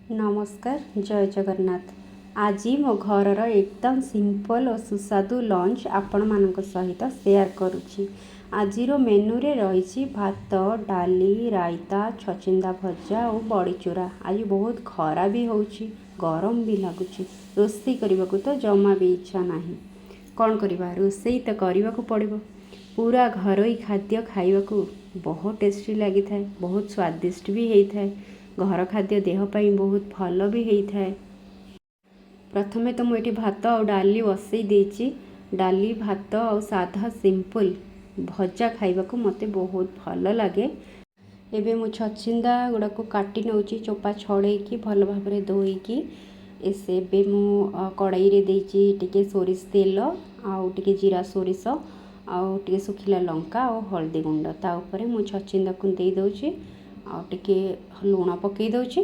ନମସ୍କାର, ଜୟ ଜଗନ୍ନାଥ। ଆଜି ମୋ ଘରର ଏକଦମ ସିମ୍ପଲ୍ ଓ ସୁସ୍ୱାଦୁ ଲଞ୍ଚ ଆପଣମାନଙ୍କ ସହିତ ସେୟାର କରୁଛି। ଆଜିର ମେନୁରେ ରହିଛି ଭାତ, ଡାଲି, ରାଇତା, ଛଚିନ୍ଦା ଭଜା ଆଉ ବଡ଼ିଚୁରା। ଆଜି ବହୁତ ଖରା ବି ହେଉଛି, ଗରମ ବି ଲାଗୁଛି। ରୋଷେଇ କରିବାକୁ ତ ଜମା ବି ଇଚ୍ଛା ନାହିଁ। କ'ଣ କରିବା? ରୋଷେଇ ତ କରିବାକୁ ପଡ଼ିବ। ପୁରା ଘରୋଇ ଖାଦ୍ୟ ଖାଇବାକୁ ବହୁତ ଟେଷ୍ଟି ଲାଗିଥାଏ, ବହୁତ ସ୍ୱାଦିଷ୍ଟ ବି ହେଇଥାଏ। ଘର ଖାଦ୍ୟ ଦେହ ପାଇଁ ବହୁତ ଭଲ ବି ହେଇଥାଏ। ପ୍ରଥମେ ତ ମୁଁ ଏଠି ଭାତ ଆଉ ଡାଲି ବସେଇ ଦେଇଛି। ଡାଲି, ଭାତ ଆଉ ସାଧା ସିମ୍ପଲ୍ ଭଜା ଖାଇବାକୁ ମୋତେ ବହୁତ ଭଲ ଲାଗେ। ଏବେ ମୁଁ ଛଚିନ୍ଦା ଗୁଡ଼ାକୁ କାଟି ନେଉଛି, ଚୋପା ଛଡ଼େଇକି, ଭଲ ଭାବରେ ଧୋଇକି। ଏବେ ମୁଁ କଡ଼େଇରେ ଦେଇଛି ଟିକେ ସୋରିଷ ତେଲ ଆଉ ଟିକେ ଜିରା, ସୋରିଷ ଆଉ ଟିକେ ଶୁଖିଲା ଲଙ୍କା ଆଉ ହଳଦୀ ଗୁଣ୍ଡ। ତା ଉପରେ ମୁଁ ଛଚିନ୍ଦାକୁ ଦେଇଦେଉଛି ଆଉ ଟିକେ ଲୁଣ ପକାଇ ଦେଉଛି।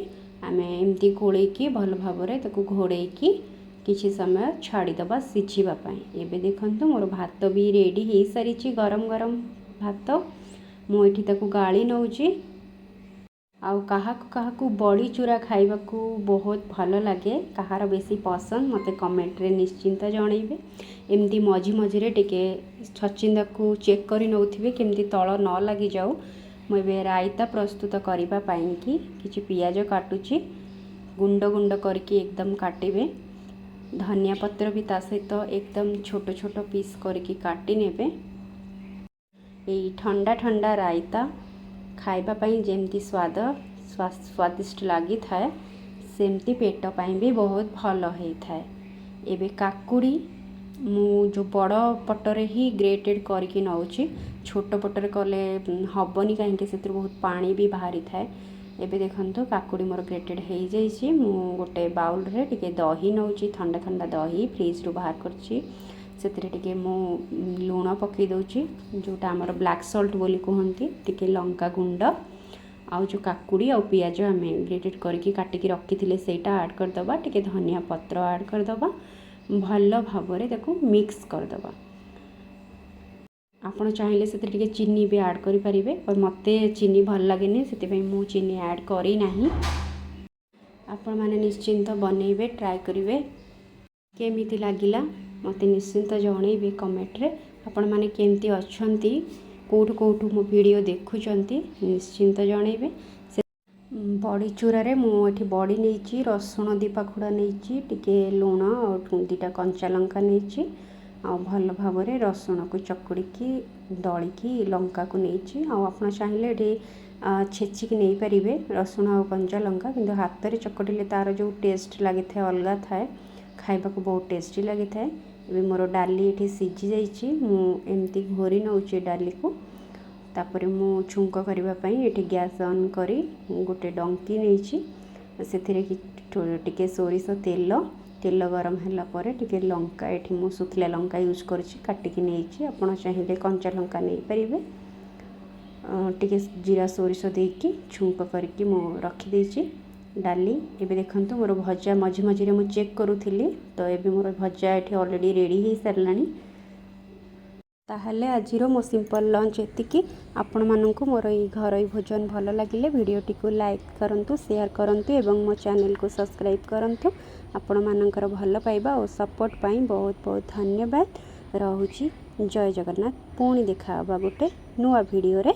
ଆମେ ଏମିତି ଗୋଳେଇକି, ଭଲ ଭାବରେ ତାକୁ ଘୋଡ଼େଇକି କିଛି ସମୟ ଛାଡ଼ିଦେବା ସିଝିବା ପାଇଁ। ଏବେ ଦେଖନ୍ତୁ, ମୋର ଭାତ ବି ରେଡ଼ି ହେଇସାରିଛି। ଗରମ ଗରମ ଭାତ ମୁଁ ଏଠି ତାକୁ ଗାଳି ନେଉଛି। ଆଉ କାହାକୁ କାହାକୁ ବଡ଼ି ଚୁରା ଖାଇବାକୁ ବହୁତ ଭଲ ଲାଗେ, କାହାର ବେଶୀ ପସନ୍ଦ, ମୋତେ କମେଣ୍ଟରେ ନିଶ୍ଚିନ୍ତ ଜଣେଇବେ। ଏମିତି ମଝି ମଝିରେ ଟିକେ ଛଚିନ୍ଦାକୁ ଚେକ୍ କରି ନେଉଥିବେ, କେମିତି ତଳ ନ ଲାଗିଯାଉ। ମୁଁ ଏବେ ରାଇତା ପ୍ରସ୍ତୁତ କରିବା ପାଇଁକି କିଛି ପିଆଜ କାଟୁଛି। ଗୁଣ୍ଡ ଗୁଣ୍ଡ କରିକି ଏକଦମ କାଟିବେ। ଧନିଆ ପତ୍ର ବି ତା ସହିତ ଏକଦମ ଛୋଟ ଛୋଟ ପିସ୍ କରିକି କାଟି ନେବେ। ଏଇ ଥଣ୍ଡା ଥଣ୍ଡା ରାଇତା ଖାଇବା ପାଇଁ ଯେମିତି ସ୍ୱାଦିଷ୍ଟ ଲାଗିଥାଏ, ସେମିତି ପେଟ ପାଇଁ ବି ବହୁତ ଭଲ ହେଇଥାଏ। ଏବେ କାକୁଡ଼ି ମୁଁ ଯେଉଁ ବଡ଼ ପଟରେ ହିଁ ଗ୍ରେଟେଡ଼୍ କରିକି ନେଉଛି। ଛୋଟ ପଟରେ କଲେ ହେବନି, କାହିଁକି ସେଥିରୁ ବହୁତ ପାଣି ବି ବାହାରିଥାଏ। ଏବେ ଦେଖନ୍ତୁ, କାକୁଡ଼ି ମୋର ଗ୍ରେଟେଡ଼୍ ହେଇଯାଇଛି। ମୁଁ ଗୋଟେ ବାଉଲରେ ଟିକେ ଦହି ନେଉଛି। ଥଣ୍ଡା ଥଣ୍ଡା ଦହି ଫ୍ରିଜ୍ରୁ ବାହାର କରିଛି। ସେଥିରେ ଟିକେ ମୁଁ ଲୁଣ ପକାଇ ଦେଉଛି, ଯେଉଁଟା ଆମର ବ୍ଲାକ୍ ସଲ୍ଟ ବୋଲି କୁହନ୍ତି, ଟିକେ ଲଙ୍କା ଗୁଣ୍ଡ ଆଉ ଯେଉଁ କାକୁଡ଼ି ଆଉ ପିଆଜ ଆମେ ଗ୍ରେଟେଡ଼୍ କରିକି କାଟିକି ରଖିଥିଲେ, ସେଇଟା ଆଡ଼୍ କରିଦେବା। ଟିକେ ଧନିଆ ପତ୍ର ଆଡ଼୍ କରିଦେବା। ଭଲ ଭାବରେ ତାକୁ ମିକ୍ସ କରିଦେବା। ଆପଣ ଚାହିଁଲେ ସେଥିରେ ଟିକେ ଚିନି ବି ଆଡ଼୍ କରିପାରିବେ, ମୋତେ ଚିନି ଭଲ ଲାଗେନି, ସେଥିପାଇଁ ମୁଁ ଚିନି ଆଡ଼୍ କରିନାହିଁ। ଆପଣମାନେ ନିଶ୍ଚିନ୍ତ ବନେଇବେ, ଟ୍ରାଏ କରିବେ। କେମିତି ଲାଗିଲା ମୋତେ ନିଶ୍ଚିନ୍ତ ଜଣେଇବେ କମେଣ୍ଟରେ। ଆପଣମାନେ କେମିତି ଅଛନ୍ତି, କେଉଁଠୁ କେଉଁଠୁ ମୋ ଭିଡ଼ିଓ ଦେଖୁଛନ୍ତି, ନିଶ୍ଚିନ୍ତ ଜଣେଇବେ। ସେ ବଡ଼ି ଚୁରାରେ ମୁଁ ଏଠି ବଡ଼ି ନେଇଛି, ରସୁଣ ଦୁଇ ପାଖୁଡ଼ା ନେଇଛି, ଟିକେ ଲୁଣ ଆଉ ଦୁଇଟା କଞ୍ଚା ଲଙ୍କା ନେଇଛି। ଆଉ ଭଲ ଭାବରେ ରସୁଣକୁ ଚକୁଡ଼ିକି, ଦଳିକି ଲଙ୍କାକୁ ନେଇଛି। ଆଉ ଆପଣ ଚାହିଁଲେ ଏଠି ଛେଚିକି ନେଇପାରିବେ ରସୁଣ ଆଉ କଞ୍ଚା ଲଙ୍କା, କିନ୍ତୁ ହାତରେ ଚକଟିଲେ ତା'ର ଯେଉଁ ଟେଷ୍ଟ ଲାଗିଥାଏ, ଅଲଗା ଥାଏ। ଖାଇବାକୁ ବହୁତ ଟେଷ୍ଟି ଲାଗିଥାଏ। ଏବେ ମୋର ଡାଲି ଏଠି ସିଝି ଯାଇଛି। ମୁଁ ଏମିତି ଘୋରି ନେଉଛି ଡାଲିକୁ। ତାପରେ ମୁଁ ଛୁଙ୍କ କରିବା ପାଇଁ ଏଠି ଗ୍ୟାସ୍ ଅନ୍ କରି ଗୋଟେ ଡଙ୍କି ନେଇଛି। ସେଥିରେ ଟିକେ ସୋରିଷ ତେଲ। ତେଲ ଗରମ ହେଲା ପରେ ଟିକେ ଲଙ୍କା, ଏଠି ମୁଁ ଶୁଖିଲା ଲଙ୍କା ୟୁଜ୍ କରିଛି, କାଟିକି ନେଇଛି। ଆପଣ ଚାହିଁଲେ କଞ୍ଚା ଲଙ୍କା ନେଇପାରିବେ। ଟିକେ ଜିରା, ସୋରିଷ ଦେଇକି ଛୁଙ୍କ କରିକି ମୁଁ ରଖିଦେଇଛି ଡାଲି। ଏବେ ଦେଖନ୍ତୁ, ମୋର ଭଜା ମଝି ମଝିରେ ମୁଁ ଚେକ୍ କରୁଥିଲି। ତ ଏବେ ମୋର ଭଜା ଏଠି ଅଲରେଡ଼ି ରେଡ଼ି ହେଇସାରିଲାଣି। ତାହେଲେ ଆଜିର ମୋ ସିମ୍ପଲ୍ ଲଞ୍ଚ ଏତିକି। ଆପଣମାନଙ୍କୁ ମୋର ଏଇ ଘରୋଇ ଭୋଜନ ଭଲ ଲାଗିଲେ ଭିଡ଼ିଓଟିକୁ ଲାଇକ୍ କରନ୍ତୁ, ସେୟାର କରନ୍ତୁ ଏବଂ ମୋ ଚ୍ୟାନେଲକୁ ସବସ୍କ୍ରାଇବ୍ କରନ୍ତୁ। ଆପଣମାନଙ୍କର ଭଲ ପାଇବା ଓ ସପୋର୍ଟ ପାଇଁ ବହୁତ ବହୁତ ଧନ୍ୟବାଦ। ରହୁଛି, ଜୟ ଜଗନ୍ନାଥ। ପୁଣି ଦେଖା ହେବା ଗୋଟେ ନୂଆ ଭିଡ଼ିଓରେ।